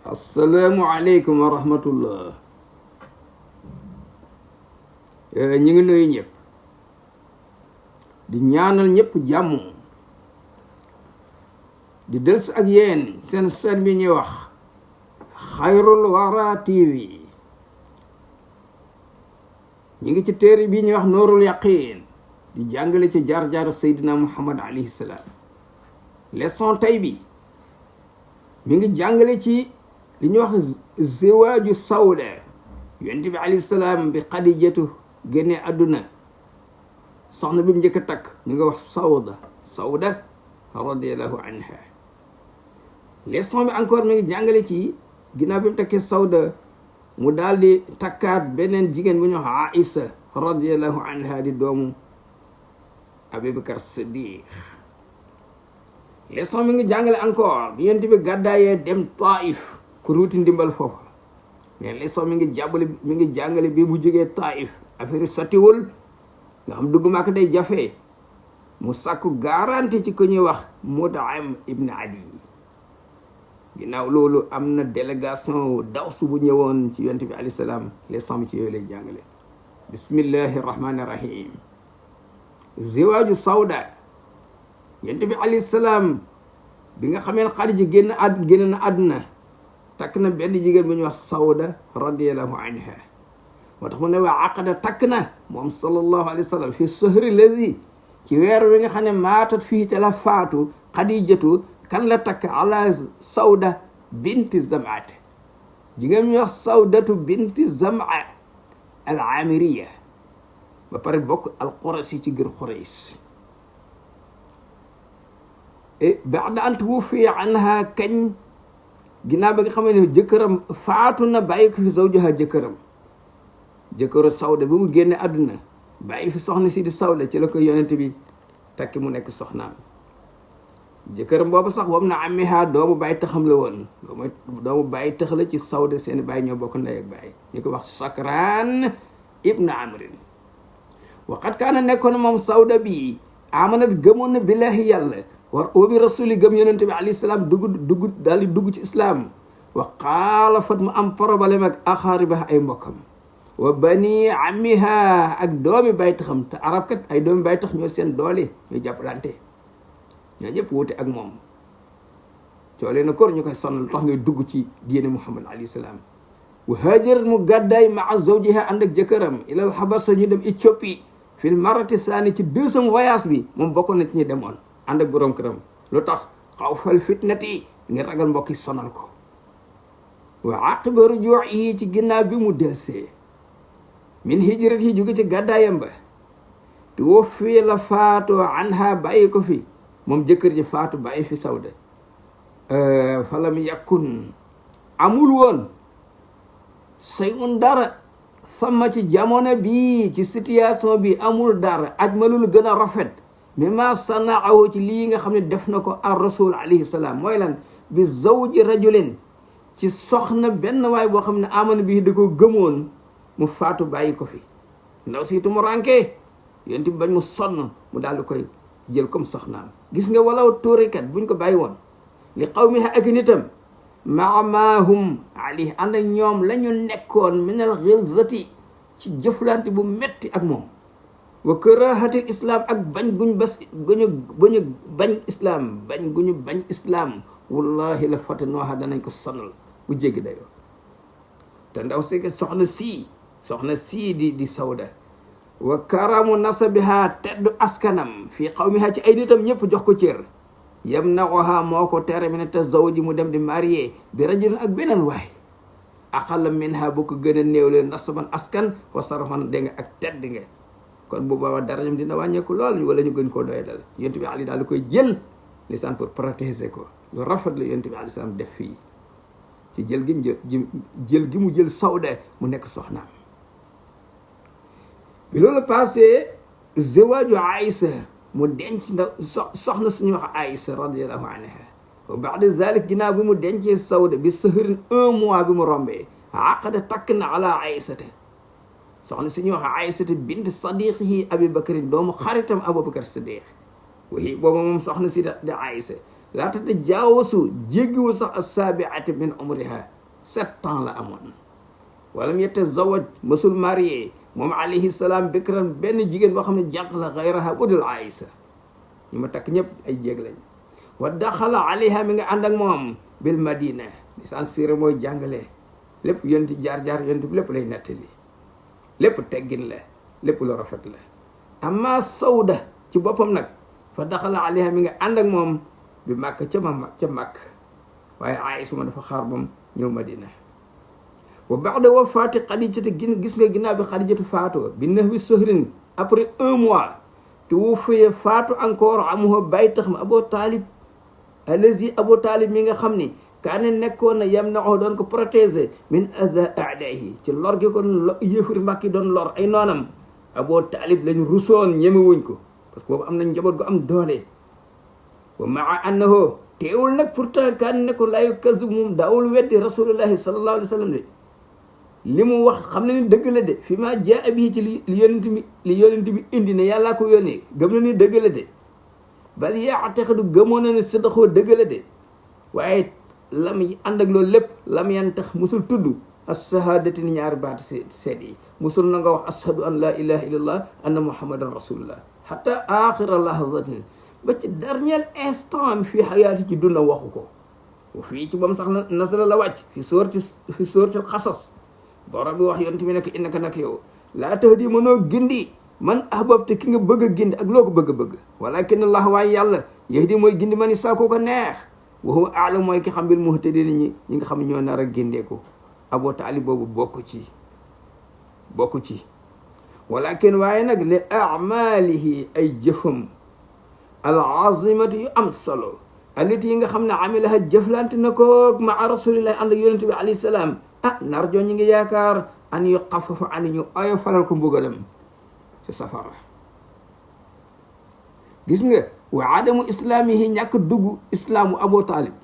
asalaamualeykum wa rahmatullah. ñu ngi nuyu ñëpp di ñaanal ñëpp jàmm di dels ak yéen seen seen bi ñuy wax Xayrul Wara TV. ñu ngi ci téere bi ñuy wax Nuurul Yaqiin di jàngale ci jaar-jaaru Seydina Muhammad alayhi salaam. leçon tey bi mi ngi jàngale ci li ñuy wax ziwaaju Sawda. yonent bi alayhi salaam bi Xadijatu génne àdduna soxna bi mu njëkk a takk ñu nga wax Sawda radiyallahu anha. leçon bi encore mi ngi jàngale ci ginnaaw bi mu takkee Sawda mu daal di takkaat beneen jigéen bu ñu wax Aïsa radiyallahu anha di doomu Abubakar Siddiq. leçon mi ngi jàngale encore bi yonent bi gàddaayee dem Taif pour wuti ndimbal foofa. mais leçon mi ngi jàngale bi bu jógee Taif affaire sottiwul nga xam dugg Makka day jafe mu sàkku garanti ci ko ñuy wax Mut'im ibn Adi. ginnaaw loolu am na délégation Daws bu ñëwoon ci yonent bi alayhi salaam. leçon bi ci yooyu lay jàngale. bismillahi rahmani rahim. ziwaaju Sawda. yonent bi alayhi salaam bi nga xamee Xadija génn na àdduna takk na benn jigéen bu ñuy wax Sawda radiyallahu anha. moo tax mu ne waa aqada takk na moom sallallahu alayhi wa sallam fi sahri ladi ci weer wi nga xam ne maatat fii te la faatu Xadijatu. kan la takk ala Sawda binti Zam'at. jigéen ñuy wax Sawdatu binti Zam'a al Amiriya ba pare bokk al Qurayshi ci gër Quraysh. ba'da an tuwuffiya anha kañ ginnaaw ba nga xam ne jëkkëram faatu na bàyyi ko fi zawjaha jëkkëru Sawda bi mu génne àdduna bàyyi fi soxna si di Sawda ci la ko yonent bi takki mu nekk soxnaam. jëkkëram boobu sax wam na amiha doomu bàyyi taxam la woon doomu bàyyi tax la ci Sawda seeni bàyyi ñoo bokk ndey ak bàyyi ñu ko wax Sakran ibn Amrin. waqad kaana nekkoon moom Sawda bi amanat gëmoon na billahi yàlla wa bi rasuli gëm yonente bi alayhi salaam daal di dugg ci islam. wa xaalafat mu am problème ak axaariba ay mbokkam wa bani amiha ak doomi bàyyi taxam te arab kat ay doomi bàyyi tax ñoo seen doole ñoo jàppalante ñoo ñëpp wuute ak moom coolee na kor ñu koy sonal tax ngay dugg ci diine Muhammad alayhi salaam. wa haajarat mu gàddaay maa zawjiha ànd ak jëkkëram ilal Habasa ñu dem Éthiopie fil marati saani ci deuxième voyage bi moom bokkoon na ci ñu demoon ànd ak boroom këram. lu tax xawfal fitnati ngir ragal mbokki sonal ko. wa aqiba rujuu'ihi ci ginnaaw bi mu delsee min hijrati jóge ci gàddaayam ba tuwaffi la faatu anha bàyyi ko fi moom jëkkër ji faatu bàyyi fi Sawda. falam yakun amul woon sayun dara sama ci jamono bii ci situation bi amul dara ajmalul gën a rafet mimma sanaahu ci lii nga xam ne def na ko ar rasul alayhi salaam. mooy lan bi zawji rajulin ci soxna benn waay boo xam ne amana bii da ko gëmoon mu faatu bàyyi ko fi. ndaw si mu ranke yonent bi bañ mu sonn mu daal di koy jël comme soxnaam. gis nga walaw tuurikat buñ ko bàyyi woon li qawmiha ak nitam maamaahum alayhi ànd ak ñoom la ñu nekkoon minal ghilzati ci jëflante bu metti ak moom. wa karahatil islam ak bañ guñu bañ islam bañ guñu bañ islam wallahi la fatanooxa danañ ko sonal bu jéggi dayoo. te ndaw si soxna sii di Sawda. wa karamu nasabiha teddu askanam fii qawmiha ci ay nitam ñëpp jox ko cër. yamna'uha moo ko tere min tazawuji mu dem di marié bi rajulin ak beneen waay aqalla minha bu ko gën a néewle nasaban askan wa sarafan dégg nga ak tedd nga. kon bu boobaa darañam dina wàññeeku lool wala ñu gën koo doy dal. yonent bi Ali daal di koy jël lisaan pour protéger ko. lu rafet la yonent bi alayhi salaam def fii ci jël gi mu jël Sawda mu nekk soxnaam. bi loolu passé ziwaaju Aïsa mu denc soxna suñu wax Aïsa radiyallahu anha. wa ba'da zalik ginnaaw bi mu dencee Sawda bi sahrin 1 mois bi mu rombee aqada takk na ala Aïsata soxna suñu wax Aïsata bint sadiqihi Abi Bakrin doomu xaritam Abubakar Siddiq. waxi boobu moom soxna si di Aïsa laata te jaawasu jéggiwul sax as-sabi'ati min umriha 7 ans la amoon walam yatazawaj mësul marié moom alayhi salaam bikran benn jigéen boo xam ne jànq la xayraha budul Aïsa ñu ma takk ñëpp ay jéeg lañ wa daxala alayha mi nga ànd ak moom bil madina lisaan siira mooy jàngale lépp yonti jaar-jaar yonti bi lépp lay nettali lépp teggin la lépp lu rafet la amma Sawda ci boppam nag fa daxala alayha mi nga ànd ak moom bi màkk ca màkk waaye Aïsa ma dafa xaar bam ñëw madina wa ba'da wafaati Xadijata gis nga ginnaaw bi Xadijatu faatoo bi nahwi sahrin après 1 mois te wufiya faatu encore amuha bàyyi tax ma Abu Talib allazi Abu Talib mi nga xam ni kaane nekkoon na yam naxoo doon ko protéger min adha a'daahi ci lor gi ko yëfuri mbàkki doon lor ay noonam Abu Talib lañ rusoon ñemewuñ ko parce que boobu am nañ njaboot gu am doole wa maa annahu teewul nag pourtant kaane nekkoon laa yukazzibu moom daawul weddi rasulullahi sallallahu alayhi wa sallam de li mu wax xam na ni dëgg la de fi ma jaa bi ci li yonent bi indi ne yàllaa ko yónnee gëm na ni dëgg la de bal yaataxidu gëmoon na ne sadaqoo dëgg la de waaye lam ànd ak loolu lépp lam yan tax musul tudd as-shahadati ni ñaari baat seed yi musul na nga wax ashhadu an la ilaha illallah anna muhammadan rasulullah hatta axira lahzatin ba ci dernier instant mi fii xayaati ci dunda waxu ko fii ci bam sax nasala la wàcc fi suratul xasas borom bi wax yonent bi nekk innaka nag yow laa tahdi mënoo gindi man ahbabta ki nga bëgg a gindi ak loo ko bëgg walakin allah waaye yàlla yahdi mooy gindi man saa ko neex wa huwa a'lam mooy ki xam bil muhtadin ñi nga xam ne ñoo nar a gindeeku Abu Talib boobu bokk ci walakin waaye nag li a'malihi ay jëfam al azimati yu am solo allati yi nga xam ne amilaha jëflante na ko maa rasulillahi ànd ak yonent bi alayhi salaam narjoo ñi ngi yaakaar an yu xafafa an ñu oyo falal ko mbugalam ci safara gis nga wa adamu islaamihi ñàkk dugg islaamu Abu Talib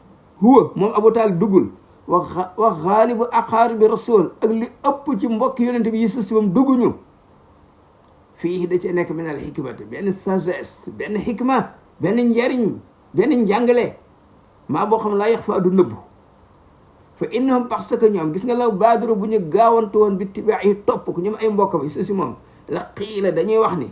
huwa moom Abu Talib duggul wa xaalibu aqaaribi rasul ak li ëpp ci mbokk yonent bi yi si moom dugguñu fii da cee nekk min al hikmati benn sagesse benn hikma benn njariñ benn njàngale maa boo xam laa yax fa du nëbbu fa innahum parce que ñoom gis nga la baadaro bu ñu gaawantu woon bi tibaa yi topp ko ñoom ay mbokkam yi si moom la xiila dañuy wax ni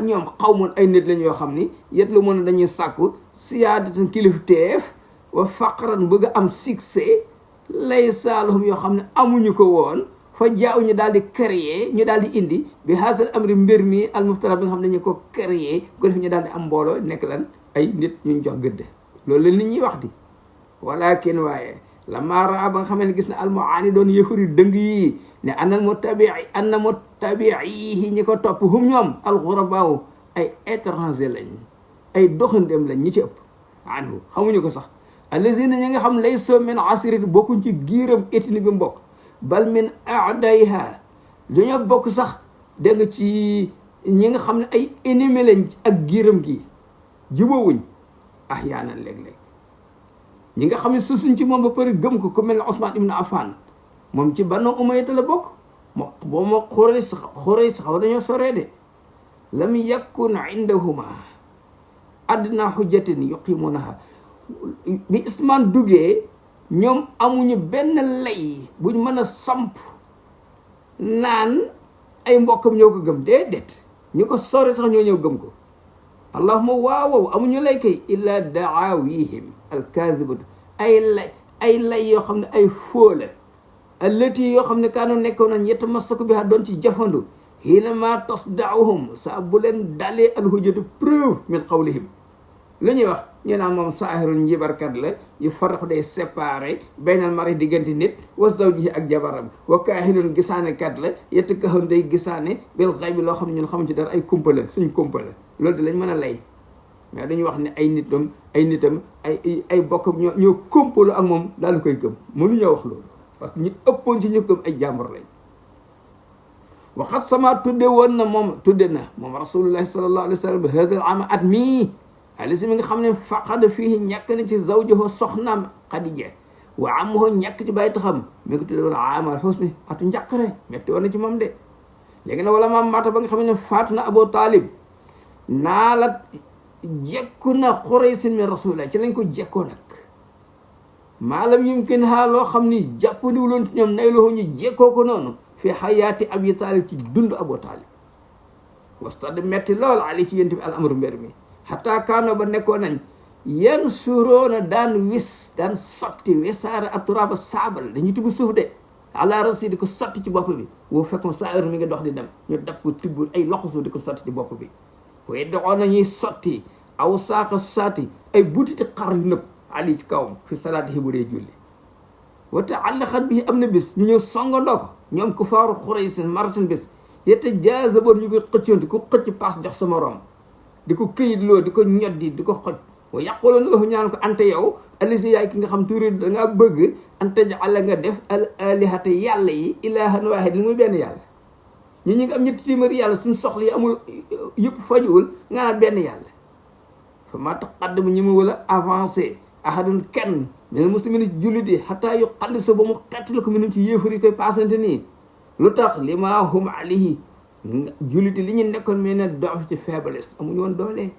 ñoom xaw moon ay nit lañ yoo xam ni yet lu mën dañuy sàkku siyaadatan kilifteef wa faqran bëgg a am succès lay saalahum yoo xam ne amuñu ko woon fa jaaw ñu daal di créer ñu daal di indi bi haasal amri mbir mi al muftara bi nga xam ne dañu ko créer ko def ñu daal di am mbooloo nekk lan ay nit ñu jox gëdd loolu la nit ñuy wax di walakin waaye la maaraa ba nga xam ne gis na almuaani doon yëfari dëng yi ne anna muttabiihi ñi ko topp hum ñoom alxurabaaw ay étranger lañ ay doxandem lañ ñi ci ëpp anhu xamuñu ko sax allazina ñi nga xam lay soo min asirit bokkuñ ci giiram ethnie bi mbokk bal min aadayha dañoo bokk sax dégg nga ci ñi nga xam ne ay ennemi lañ ak giiram gi jubóowuñ ahyaanan léeg-léeg ñi nga xam ne sësuñ ci moom ba pare gëm ko ku mel ne Ousmane ibn Affan moom ci Banu Umayya la bokk moo Quraysh xaw dañoo soree de lam yakun indahuma adna hujjatin yuqimunaha bi Usmaan duggee ñoom amuñu benn lay buñ mën a samp naan ay mbokkam ñoo ko gëm déedéet ñu ko sore sax ñoo ñëw gëm ko allahuma waawow amuñu lay kay illa daawihim alkaadibatu ay lay yoo xam ne ay foo la allati yoo xam ne kaanoon nekkoon nañ yatamassaku biha doon ci jafandu hiinama tasdaauhum saa bu leen dalee alhujjatu preuve min qawlihim lu ñuy wax ñu naan moom saahirun njibarkat la yu faraxu day séparé baynal mari diggante nit wa zawjihi ak jabaram wa kaahinun gisaane kat la yett kaxoon day gisaane bil xaybi loo xam ne ñun xamuñ ci dara ay kumpa la suñ kumpa la loolu di lañ mën a lay mais dañuy wax ne ay nitam ay bokkam ñoo kumpalu ak moom daal di koy gëm mënuñoo wax loolu parce que ñu ëppoon ci ñu gëm ay jàmbur lañ waxat sama tudde na moom rasulullahi sallallahu alayhi wa sallam bi hadal ama at mii alisi mi nga xam ne faqada fii ñàkk na ci zawjahu soxnaam Xadija wa amuhu ñàkk ci bàyyi taxam mi ngi tudde woon amal xusni atu njàqare metti woon na ci moom de léegi nag wala maam maata ba nga xam ne faatu na Abu Talib naalat jekku na Quraysin min rasulillah ci lañ ko jekkoo nag maalam yumkin haa loo xam ni jàppandiwuloon ci ñoom nay loo ñu jekkoo ko noonu fi xayaati Abi Taalib ci dund Abu Taalib wastad metti lool ali ci yént bi al amru mbir mi xataa kaano ba nekkoon nañ yan suróona daan sotti wesaare aturaaba saabal dañuy tibb suuf de ala rasi di ko sotti ci bopp bi woo fekkoon saa heure mi ngi dox di dem ñu dab ko tibbul ay loxo suuf di ko sotti ci bopp bi waaye doxoon nañuy sotti aw saaxa saati ay butiti xar yu nëb ali ci kawam fi salaati yi bu dee julli wata àllaxat bi am na bis ñu ñëw songandoo ko ñoom ku faaru Quraysh maratin bis yette jaazaboon ñu koy xëccoon ku xëcc paas jox sa morom di ko këyit loo di ko ñoddi di ko xoj wa yàquloon la ñaan ko ante yow alisi yaay ki nga xam tuuri dangaa bëgg ante ja'ala nga def al alihata yàlla yi ilahan waahid muy benn yàlla ñi ngi am ñetti téeméeri yàlla suñ soxla yi amul yëpp fajuwul nga naan benn yàlla fa maa taqaddama ñi ma wala avancé ahadun kenn minal muslimin jullit yi xataa yu xallisa ba mu xettali ko minum ci yéefar yi koy paasante nii lu tax li ma hum alayhi jullit yi li ñu nekkoon mais ne doof ci faiblesse amuñu woon doole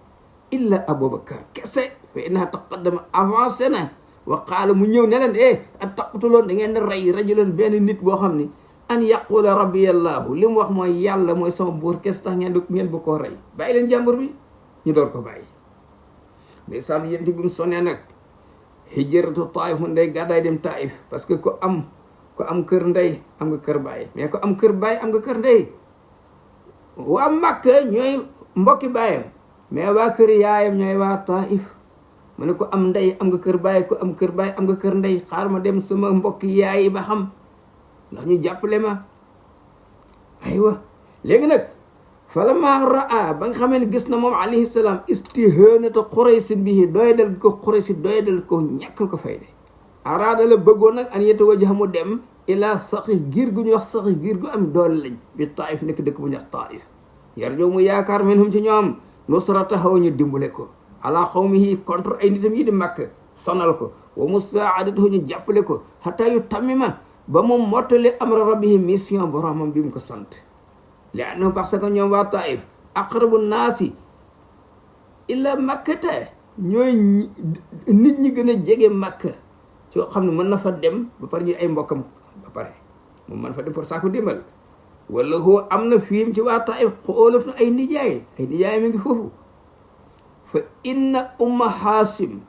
illa Abubakar kese fa inna taqaddama avancé na wa qaala mu ñëw ne leen attaqtuloon da ngeen ne rey rajulan benn nit boo xam ni an yaqula rabbiyallahu li mu wax mooy yàlla mooy sama buur kese tax ngeen bu koo rey bàyyi leen jàmbur bi ñu door ko bàyyi ndeysaan yénti bi mu sonee nag hijratu Taif mu ndey gàddaay dem Taif parce que ku am kër ndey am nga kër baay mais ku am kër baay am nga kër ndey waa Makka ñooy mbokki baayam mais waa kër yaayam ñooy waa Taif mu ne ko am ndey am nga kër baay ku am kër baay am nga kër ndey xaar ma dem sama mbokki yaay ba xam ndax ñu jàppale ma aywa léegi nag falammaa raa ba nga xamee ne gis na moom alayhi salaam istihanata Quraysh bihi doyadal ko Quraysh doyadal ko ñàkkal ko fayde araada la bëggoon nag an yatawajjaha mu dem ila Saqif giir gu ñu wax Saqif giir gu am doole lañ bi Taif nekk dëkk bu ñu wax Taif yarjoo mu yaakaar minhum ci ñoom nusratahu ñu dimbale ko ala xawmihi contre ay nitam yi di Makka sonal ko wa musaadatahu ñu jàppale ko hatta yu tammima ba mu mottali amra rabbihi mission boromam bi mu ko sant li annahu parce que ñoom waa Taif aqrabu naasi illa makkata ñooy nit ñi gën a jege Makka soo xam ne mën na fa dem ba pare ñu ay mbokkam ba pare moom mën fa dem pour sàkku dimbal wala hoo am na fiim ci waa Taif xoolatu ay nijaay mi ngi foofu fa inna umma Haasim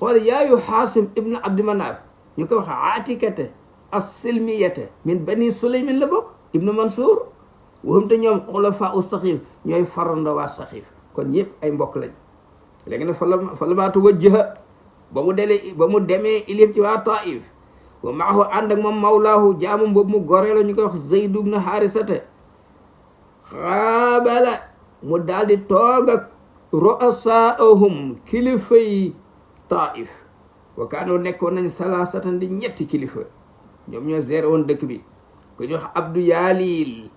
xool yaayu Haasim ibn Abdi Manaaf ñu ko wax Aatikata as-Silmiyata min bani Sulaymin la bokk ibnu Mansour waxum te ñoom xulafaa u Saqif ñooy faranda waa Saqif kon yëpp ay mbokk lañ léegi nag fa la maatu wajjaha ba mu demee ilim ci waa Taif wa maahu ànd ak moom mawlaahu jaamum boobu mu goreelo ñu koy wax Zayd ibn Haarisata xaabala mu daal di toog ak ru'asaahum kilifa yi Taif wa kaanoo nekkoon nañ salaasatan di ñetti kilifa ñoom ñoo géré woon dëkk bi ku ñu wax Abdu Yaalil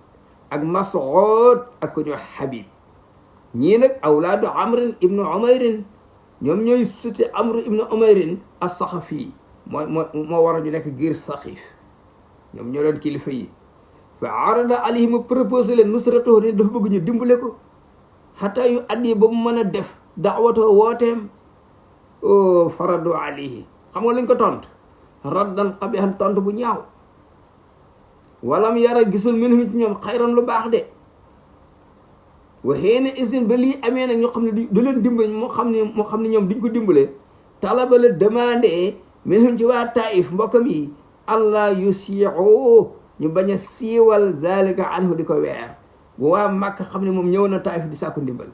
ak Mas'ud ak ku ñu wax Habib ñii nag awlaadu Amrin ibnu Umayrin ñoom ñooy sëti Amr ibnu Umayrin as-Saqafi moo war a ñu nekk giir Saqif ñoom ñoo doon kilifa yi fa arada alayhi mu proposé leen nusratahu ne dafa bëgg ñu dimbale ko xataa yu addi ba mu mën a def daawatoo wooteem faradu alayhi xam nga lañ ko tont raddan qabihan tont bu ñaaw walam yara gisul minhum ci ñoom xayran lu baax de waxee ne isin ba lii amee nag ñoo xam ne du leen dimbale moo xam ne ñoom duñ ko dimbale talaba la demandé minhum ci waa Taif mbokkam yi allah yusiu ñu bañ a siiwal zalika anhu di ko weer bu waa Makka xam ne moom ñëw na Taif di sàkku ndimbal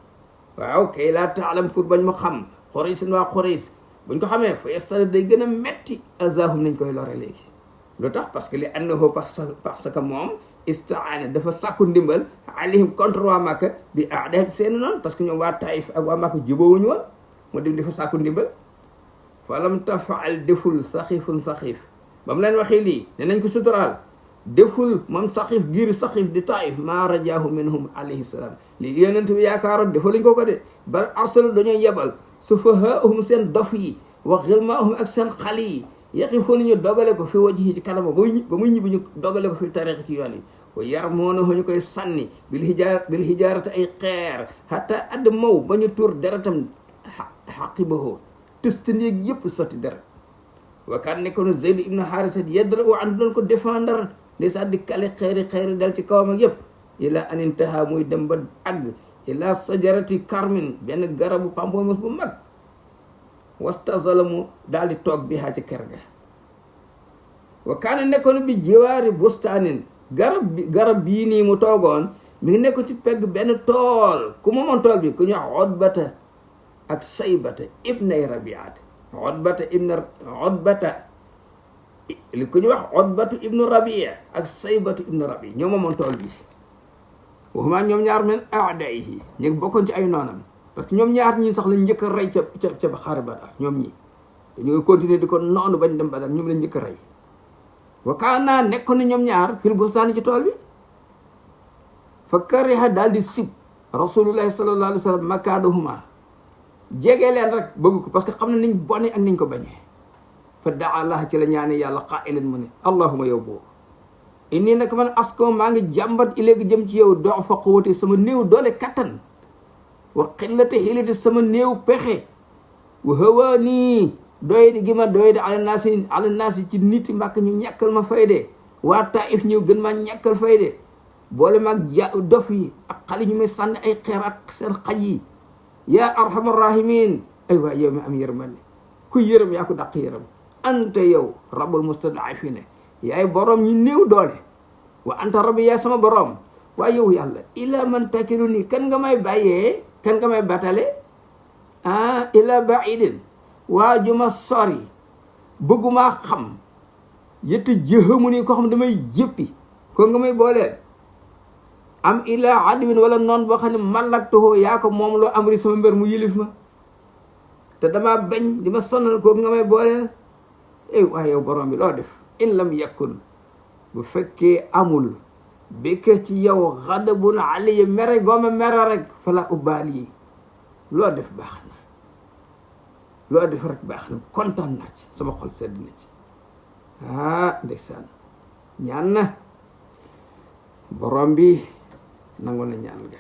waaw kay laa taalam pour bañ ma xam Quraysh waa Quraysh buñ ko xamee fa yastala day gën a metti azahum nañ koy lore léegi lu tax parce que li annahu parce que moom istaana dafa sàkku ndimbal alayhim contre waa Makka bi aadahim seen noonu parce que ñoom waa Taif ak waa Makka jubóowuñu woon mu dem dafa sàkku ndimbal falam tafaal deful Saqifun Saqif ba mu leen waxee lii ne nañ ko suturaal deful moom Saqif giiru Saqif di Taif maa rajaahu minhum alayhi salaam lii yonent bi yaakaaroon defaluñ ko de bal arsalu dañoo yebal sufahaahum seen dof yi wa xilmaahum ak seen xale yi yaqifuuna ñu dogale ko fi wajhi ci kanama ba muy ñibbi ñu dogale ko fi tariix ci yoon yi wa yarmuunahu ñu koy sànni bil hijaarati ay xeer hatta add maw ba ñu tuur deretam xaqibahu tëst néeg yëpp sotti deret wa kaan nekkoon Zayd ibnu Haarisa yadra u an doon ko défendre ndeysaan di kale xeeri dal ci kawam ak yëpp ila an intaha muy dem ba àgg ila sajarati karmin benn garabu pamplemousse bu mag wastazalamu daal di toog bi haa ci kër ga wa kaana nekkoon bi jiwaari bustaanin garab bii nii mu toogoon mi ngi nekk ci pegg benn tool ku moomoon tool bi ku ñu wax Utbata ak Saybata ibnay Rabiat li ku ñu wax Utbatu ibnu Rabia ak Saybatu ibnu Rabi ñoo moomoon tool bi waxumaa ñoom ñaar men aadayhi ñu ngi bokkoon ci ay noonam parce que ñoom ñaar ñii sax lañ njëkk a rey ca xare Badar ñoom ñii dañoo continuer di ko noonu bañ dem Badar ñoom lañ njëkk a rey wa kaana nekkoon na ñoom ñaar fil bustaani ci tool bi fa kariha daal di sib rasulullahi sallallahu alayhi wa sallam makaanahuma jege leen rek bëgg ko parce que xam ne niñ bone ak niñ ko bañee fa daa allah ci la ñaane yàlla qaa'ilan mu ne allahuma yow boobu inni nag man asko maa ngi jàmbat iléegi jëm ci yow doo fa quwwati sama néew doole kattan wa qillati hilati sama néew pexe wa hawaani doy di gi ma doy di ala naasi ci nit Màkka ñu ñàkkal ma fayde waa Taif ñëw gën maa ñàkkal fayde boole maag dof yi ak xale ñu may sànni ay xeer ak seen xaj yi yaa arhamar rahimin ay waay yow mi am yërmande ku yërëm yaa ko dàq yërëm anta yow rabbul mustad'afina yaay borom ñu néew doole wa anta rabbi yaay sama borom waaye yow yàlla ila man takilu nii kan nga may bàyyee kan nga may batale ila baidin waa ju ma sori bëggumaa xam yëttu jëxamu nii ko xam damay jëppi ko nga may booleel am ila adwin wala noon boo xam ne malaktuhu yaa ko moom loo amri sama mbir mu yilif ma te dama bañ di ma sonal kooku nga may booleel waaye yow borom bi loo def in lam yakun bu fekkee amul békke ci yow xadabun alayya mere gooma mere rek fala ubbaal yi loo def baax na loo def rek baax na kontaan naa ci sama xol sedd na ci ndeysaan ñaan na borom bi nangu na ñaan ga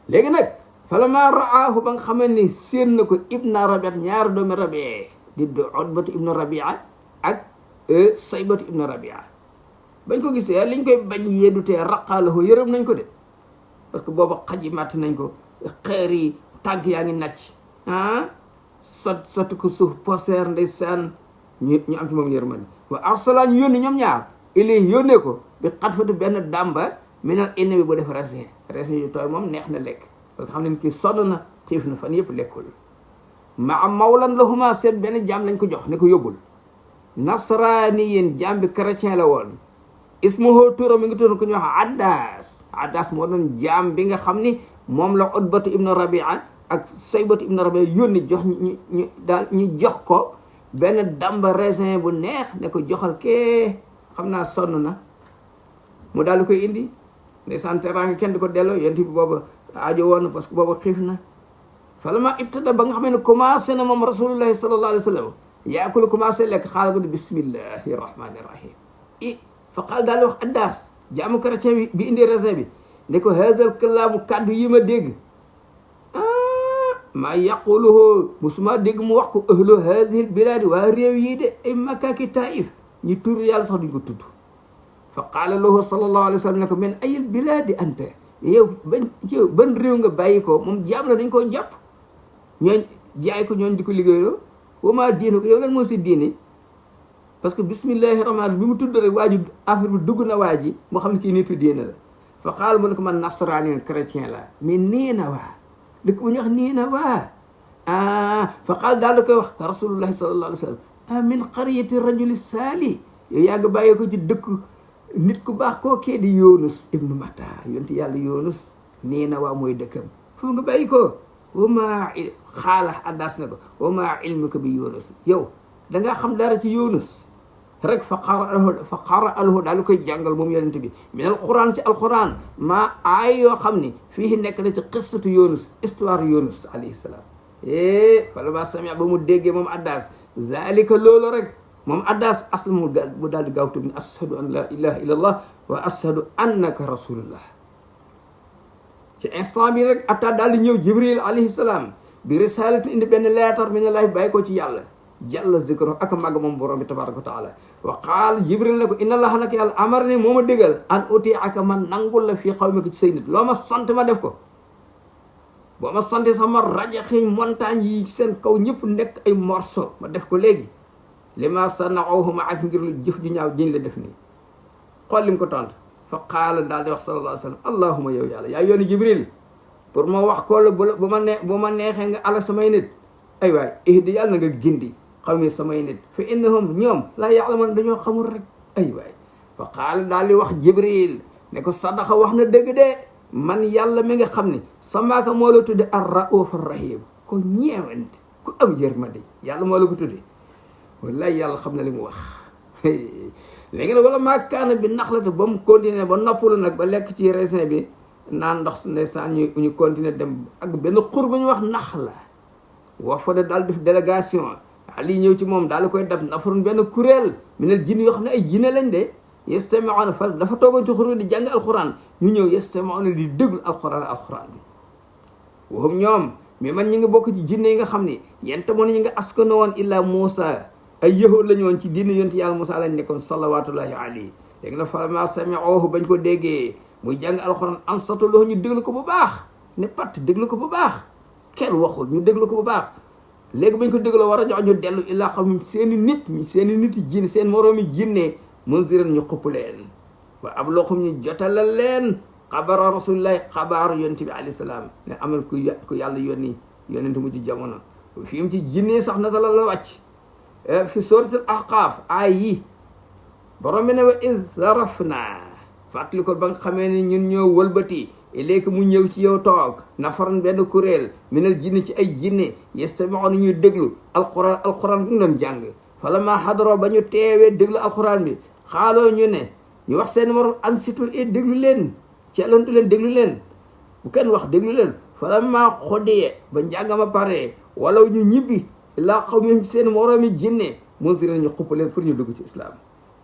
léegi nag falammaa ra'aahu ba nga xamee ni séen na ko ibna Rabi'a ñaari doomi Rabi'a di Utbatu ibnu Rabi'a ak Saybatu ibnu Rabi'a bañ ko gisee liñ koy bañ yeddutee raqaalahu yërëm nañ ko de parce que booba xaj yi màtt nañ ko xeer yi tànk yaa ngi nàcc sotti ko suuf poseer ndeysaan ñu am ci moom yërmande wa arsala ñu yónni ñoom ñaar ilay yónnee ko bi xatfatu benn dàmba minal inna bi bu def raisin yu tooy moom neex na lekk parce que xam ne kii sonn na xiif na fan yëpp lekkul ma mawlan lahuma seen benn jaam lañ ko jox ne ko yóbbul nasraniyin jaam bi chrétien la woon ismuhu turam mi ngi tudd ko ñu wax Addas moo doon jaam bi nga xam ni moom la Utbatu ibnu Rabi'a ak Saybatu ibnu Rabi'a yónni jox ñu jox ko benn damba raisin bu neex ne ko joxal kee xam naa sonn na mu daal di koy indi ndeysaan teraanga kenn di ko delloo yonent bi booba aajo woon na parce que booba xiif na falama ibtada ba nga xam ne commencé na moom rasulullahi sallallahu alayhi wa sallam yaakulu commencé lekk xaala ba di bismillahi rahmani rahim fa qaal daal di wax Addas jaamu chrétien bi indi raisin bi ne ko haazal kalaamu kàddu yi ma dégg maa yaquluhu musuma dégg mu wax ko ahlu haadihi bilaadi waa réew yii de ay Makka ki Taif ñi tur yàlla sax duñ ko tudd fa qaala lahu sallallahu alayhi wa sallam ne ko min ayil bilaadi anta yow ban réew nga bàyyi ko moom jaam na dañ koo jàpp ñooñ jaay ko ñooñ di ko liggéeyloo wa maa diinu ko yow lan moo si diini parce que bismillahi rahmaan bi mu tudd rek waa ji affaire bi dugg na waa ji moo xam ne kii nitu diine la fa qaala mu ne ko man nasraani chrétien la mais nii na waa dëkk bu ñu wax nii na waa fa qaala daal da koy wax rasulullahi sallallahu alayhi wa sallam min qaryati rajuli saali yow yaa nga bàyyee ko ci dëkk nit ku baax koo kee di Yunus ibnu Matta yonti yàlla Yunus nii na waa mooy dëkkam foofu nga bàyyi ko wama xaala Addas na ko wama ilmuka bi Yunus yow dangaa xam dara ci Yunus rek fa qara'ahu daal di koy jàngal moom yonent bi min alquran ci alquran maa aay yoo xam ni fii nekk na ci qissatu Yunus histoire Yunus alayhi salaam falammaa sami'a ba mu déggee moom Addas zalika loolu rek moom Addas asla mu daal di gaaw tuub ne ashhadu an la ilaha illa allah wa ashhadu annaka rasulullah ci instant bi rek atta daal di ñëw Jibril alayhi salaam bi risalatin indi benn leetar min allahi bàyyi ko ci yàlla jàlla zikro ak màgg moom borom bi tabaraka wa taala wa qaal jibril ne ko inna allaha nag yàlla amar ni moo ma digal an uti aka man nangul la fii xawmika ci say nit loo ma sant ma def ko boo ma sante sama rajaxi montagne yi seen kaw ñëpp nekk ay morceau ma def ko léegi li ma sana'uhuma ak ngir lu jëf ju ñaaw jiñ la def nii xool lim ko tontu fa qaala daal di wax sallallahu alayhi wa sallam allahuma yow yàlla yaa yooni jibril pour ma wax ko la bu ma neexee nga ala samay nit ay waay ihdi yàlla na nga gindi xaw mi samay nit fa innahum ñoom laa ya'lamuun dañoo xamul rek ay waay fa qaala daal di wax jibril ne ko sadaqa wax na dëgg de man yàlla mi nga xam ne samaaka moo la tudde ar-ra'uuf ar-rahiim ko ñeewant ku am yërmande yàlla moo la ko tudde wallahi yàlla xam na li mu wax léegi nag wala maa kaana bi naxlate ba mu continuer ba noppalu nag ba lekk ci raisin bi naan ndox ndeysaan ñu continuer dem ak benn xur bu ñu wax Naxla wax fa de daal def délégation Ali ñëw ci moom daal di koy dab nafarun benn kuréel minal jinni yoo xam ne ay jinne lañ de yastami'una fa dafa toogoon ci xur bi di jàng alquran ñu ñëw yastami'una di déglu alquran bi waxum ñoom mais man ñi ngi bokk ci jinne yi nga xam ne yente moon ñi nga askano woon illaa Muusa ay yahuud lañu woon ci diine yonent yàlla Muusa lañ nekkoon salawatullahi alayhi léegi nag fa ma sami'uhu bañ ko déggee muy jàng alquran ansatu lahu ñu déglu ko bu baax ne pat déglu ko bu baax kenn waxul ñu déglu ko bu baax léegi bañ ko dégloo war a jox ñu dellu illaa xam seeni nit yi jinne seen moroomi jinne munziran ñu xupp leen wa ab loo xam ñu jotalal leen xabara rasulillahi xabaaru yonent bi alayhi salaam ne amal ku yàlla yónni yonent mu ci jamono fi mu ci jinne sax na la wàcc fi suratul ahqaaf ay yi borom bi ne wa iz sarafna fàttali ko ba nga xamee ne ñun ñoo wëlbati léegi mu ñëw ci yow toog nafaran benn kuréel minal jinne ci ay jinne yastami'una ñuy déglu alquran bu ñu doon jàng falamma hadaro ba ñu teewee déglu alquran bi xaaloo ñu ne ñu wax seen morom ansitu et déglu leen ceelantu leen déglu leen bu kenn wax déglu leen falamma xodiye ba njàngama pare wala ñu ñibbi laa xaw ñu seen moroomi jinne munziran ñu xupp leen pour ñu dugg ci islam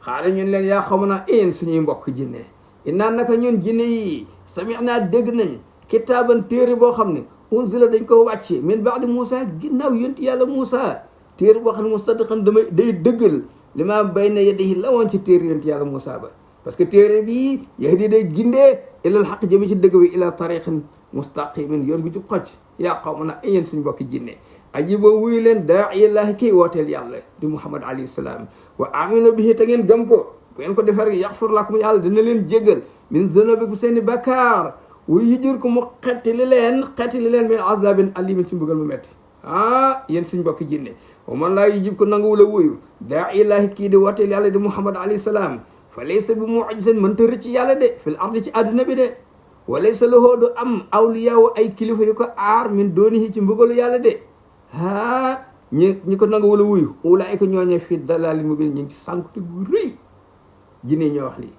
xaale ñun leen yaa xamu naa yéen suñuy mbokk jinne innaa naka ñun jinne yi sami'naa dégg nañ kitaaban téere boo xam ne unzila dañ ko wàcce min ba'di Muusa ginnaaw yonent yàlla Muusa téere boo xam ne musaddiqan day dëggal li ma bayna yadayhi la woon ci téere yonent yàlla Muusa ba parce que téere bii yahdi day gindee ilal xaq jëme ci dëgg bi ila tariqin mustaqimin yoon bu ci xocc yaa qawma na yéen suñu mbokki jinne ajiba wuyu leen daa'iyallahi kii wooteel yàlla di Muhammad alayhi salaam wa aminu bihi te ngeen gëm ko bu ngeen ko defar yaxfir lakum yàlla dina leen jéggal min zunubikum seeni bakkaar wa yujirkum mu xettali leen min azabin alimin ci mbugal mu metti yéen suñ mbokki jinne wa man laa yujib ko nanguwula wuyu daa'iyallahi kii di wooteel yàlla di Muhammad alayhi salaam fa laysa bi mu'jizin mënta rëcc yàlla de fil ardi ci àdduna bi de wa laysa lahu du am awliyaa ay kilifa yu ko aar min doonihi ci mbugalu yàlla de ñi ko nanga wala wuyu ulaa'ika ñooñe fii dalaalin mubiin ñu ngi ci sànkute gu rëy jinne ñoo wax lii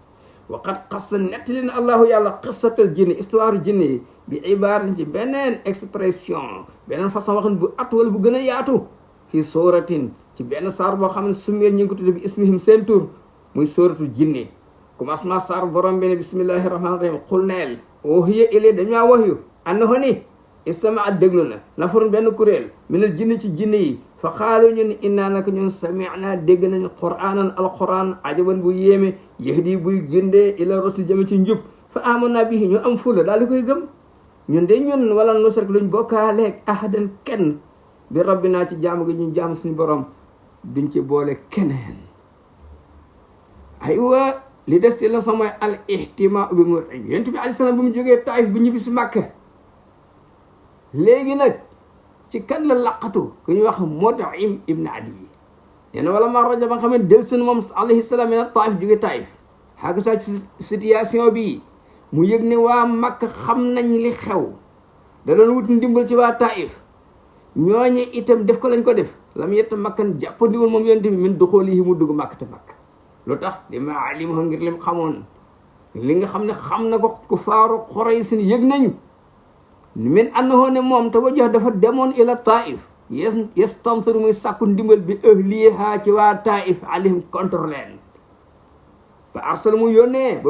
waqad xassa nettali na allahu yàlla xissatal jinne histoire jinne yi bi ibaaratin ci beneen expression beneen façon waxin bu at wala bu gën a yaatu fii sooratin ci benn saar boo xam ne summeer ñu ngi ko tudde bi ismihim seen tur muy sooratu jinne commencement saar borom bi ne bismillahi rahmaani rahim qul neel uhiya ilay dañaa waxyu annahu ni istama'a déglu na nafarun benn kuréel minal jinni ci jinne yi fa xaalu ñu ne innaa naka ñun sami'na dégg nañu qur'aanan alquran ajaban bu yéeme yahdi buy gindee ila rasul jëme ci njub fa amanna bihi ñu am fula daal di koy gëm ñun de ñun wala nusrik luñ bokkaaleeg ahadan kenn bi rabbinaa ci jaamu gi ñu jaam suñu borom duñ ci boole keneen aywa li des ci la samay al ihtimaa bi mu yonent bi alayhi salaam bu mu jógee Taif bu ñibbi si Makka léegi nag ci kan la laqatu ku ñuy wax Mut'im ibn Adi nee na wala ma rajo ba nga xam ne del seen moom alayhi salaam ne Taif jóge Taif xaaka saa ci situation bi mu yëg ne waa Makka xam nañ li xew da doon wut ndimbal ci waa Taif ñooñu itam def ko lañ ko def lam yetta makkan jàppandiwul moom yonent bi min duxuulihi mu dugg Makka te Makka lu tax di ma alimahu ngir lim xamoon li nga xam ne xam na ko ku faaru Quraysh yëg nañ min annahu ne moom te wajjah dafa demoon ila Taif yastansir muy sàkku ndimbal bi ahliha ci waa Taif alayhim contre leen fa arsala mu yónnee ba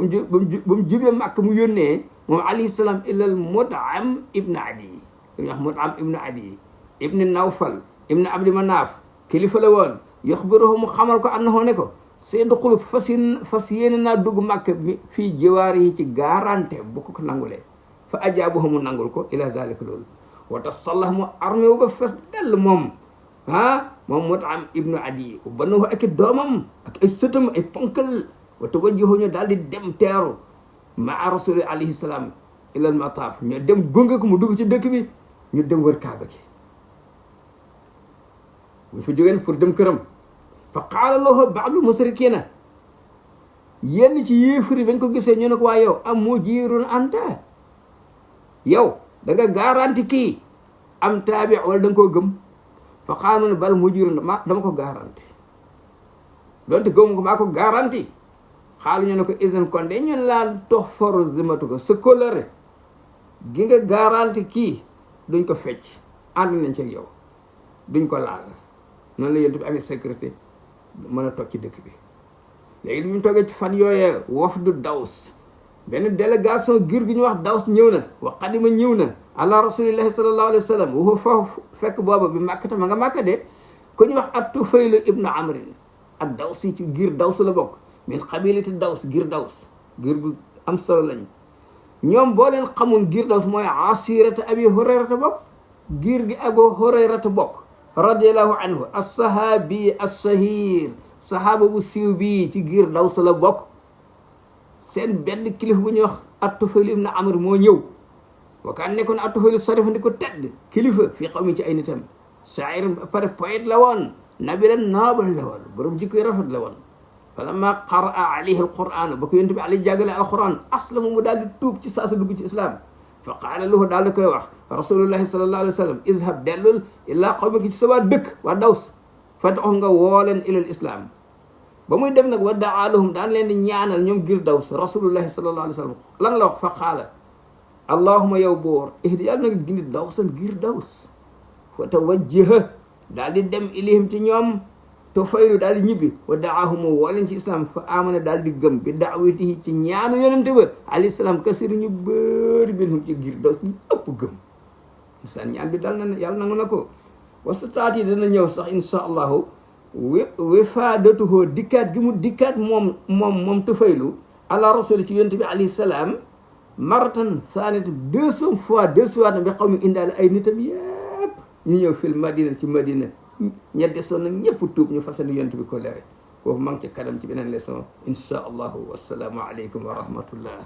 mu jubee Makka mu yónnee moom alayhi salaam ilal Mut'im ibn Adi ku ñuy wax Mut'im ibn Adi ibni Nawfal ibni Abdi Manaaf kilifa la woon yaxbiruhu mu xamal ko annahu ne ko sayadxulu fas yéene naa dugg Màkka mi fii jiwaar yi ci garanté bu ko nangulee fa ajaabuhu mu nangul ko ila zalika loolu wata sallah mu armé wu ba fes dell moom moom Mut'im ibnu Adi banuhu ak doomam ak ay sëtam ay ponkal wata wajjuhu ñu daal di dem teeru maa rasuli alayhi salaam ilal mataaf ñu dem gunge ko mu dugg ci dëkk bi ñu dem wër kaaba gi buñ fa jógeen pour dem këram fa qaala lahu ba'du musrikiina yenn ci yéefari bañ ko gisee ñu ne ko waa yow am mujiirun anta yow da nga garanti kii am taabi wala da nga koo gëm fa qaala ne bal mujiirun dama ko garanti doonte gëm ko maa ko garanti xaalu ñu ne ko isan kon de ñu laan tox for zimatu ko sa kóllëre gi nga garanti kii duñ ko fecc ànd nañ ci yow duñ ko laal noonu la yéen bi amee sécurité mën a toog ci dëkk bi léegi bi mu toogee ci fan yooyee wafdu Daws benn délégation giir gi ñu wax Daws ñëw na wa qadima ñëw na ala rasulillahi sallallahu alayhi wa sallam waxu foofu fekk booba bi Màkkata ma nga Màkka de ku ñu wax at-Tufayl ibnu Amrin ak Daws yi ci giir Daws la bokk min qabilati Daws giir Daws giir gu am solo lañ ñoom boo leen xamul giir Daws mooy asirata Abi Hurayrata bokk giir gi Abu Hurayrata bokk radiallahu anhu as-sahabi as-sahir sahaaba bu siiw bii ci giir Daws la bokk seen benn kilifa bu ñuy wax at-Tufayl ibn Amr moo ñëw wakaan nekkoon at-Tufayl sarif ndi ko tedd kilifa fii xaw mi ci ay nitam shaa'ir pare poète la woon nabilan noble la woon borom jikko yu rafet la woon falamma qaraa alayhi al-Qur'an ba ko yonent bi alayhi jàggale al-Qur'an aslama mu daal di tuub ci saa sa dugg ci islam fa qaala lahu daal di koy wax rasulullahi sallallahu alayhi wa sallam izhab dellul illaa qawmika ci sa waa dëkk waa Daws fad'uhum nga woo leen ilal islam ba muy dem nag wa daa lahum daan leen di ñaanal ñoom giir Daws rasulullahi sallallahu alayhi wa sallam lan la wax fa qaala allahuma yow boor ihdi yàlla na nga gindi Dawsan giir Daws fa tawajjaha daal di dem ilayhim ci ñoom Tufaylu daal di ñibbi wa daahum woo leen ci islam fa amana daal di gëm bi daawatihi ci ñaanu yonente ba alayhi salaam kasir ñu bëri minhum ci giir Daws ñu ëpp gëm misaan ñaan bi dal na yàlla nangu na ko wasataat yi dana ñëw sax insha allahu wifaadatuhu dikkaat gi mu dikkaat moom Tufaylu ala rasuli ci yonente bi alayhi salaam maratan saanati deuxième fois na bi xaw mi indaale ay nitam yëpp ñu ñëw fil madina ci madina ña desoon nag ñëpp tuub ñu fasal yonent bi ko leere foofu maa ngi ci kanam ci beneen leçon insha allahu wassalaamu aleykum wa rahmatullah